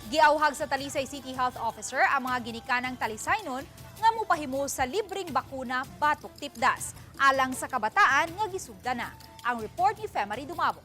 Giawhag sa Talisay City Health Officer ang mga ginikanang Talisaynon nga mupahimo sa libreng bakuna batok tipdas alang sa kabataan nga gisugda na. Ang report ni Femary Dumabo.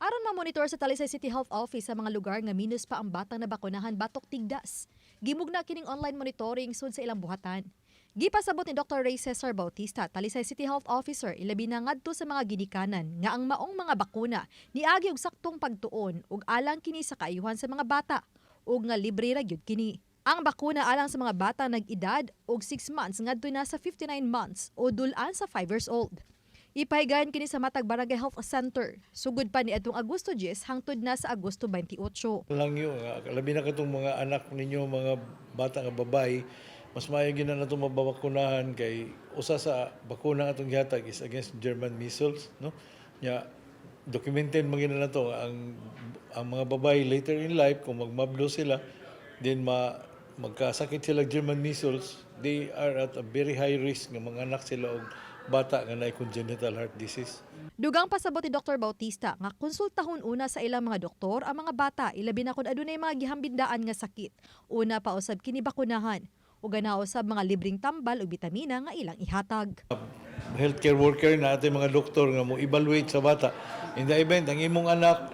Aron ma-monitor sa Talisay City Health Office sa mga lugar nga minus pa ang batang nabakunahan batok tigdas. Gimugna kining online monitoring sud sa ilang buhatan. Gipasabot ni Dr. Ray Cesar Bautista, Talisay City Health Officer, ilabi na ngadto sa mga ginikanan nga ang maong mga bakuna niagi og saktong pagtuon ug alang kini sa kaayuhan sa mga bata ug nga libre ra gyud kini. Ang bakuna alang sa mga bata nag-edad og 6 months ngadto na sa 59 months o dul-an sa 5 years old. Ipahigayon kini sa matag Barangay Health Center. Sugod pa ni atong Agosto 10 hangtod na sa Agosto 28. Lang yun, nga, labi na katong mga anak ninyo, mga bata nga babae, mas maayo gyud na nato mabakunahan kay usa sa bakuna atong gihatag is against German measles, no? Nya documented man gyud na nato ang mga babae later in life, kung magmablo sila, then magkasakit sila German measles, they are at a very high risk nga manganak sila og bata nga naay congenital heart disease. Dugang pasabot ni Dr. Bautista nga konsultahon una sa ilang mga doktor ang mga bata, ilabi na kung adunay mga gihambindaan nga sakit. Una pa usab kini bakunahan ug gana usab mga libreng tambal ug bitamina nga ilang ihatag. Healthcare worker na ating mga doktor nga mo evaluate sa bata. In the event ang imong anak,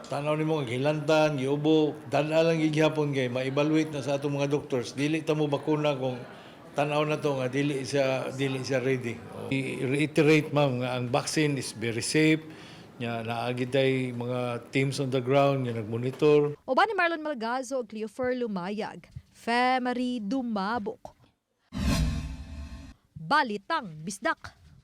tanaw nimo nga gilantan, giubo, dala lang gihapon kay ma-evaluate na sa atong mga doctors. Dili ta mo bakuna kung tanaw na to nga dili siya ready. I-reiterate, ma'am, nga ang vaccine is very safe. Nya naa gyud tay mga teams on the ground nga nagmonitor. Uban ni Marlon Malgazo ug Cleofer Lumayag. Femary Dumabok. Balitang Bisdak.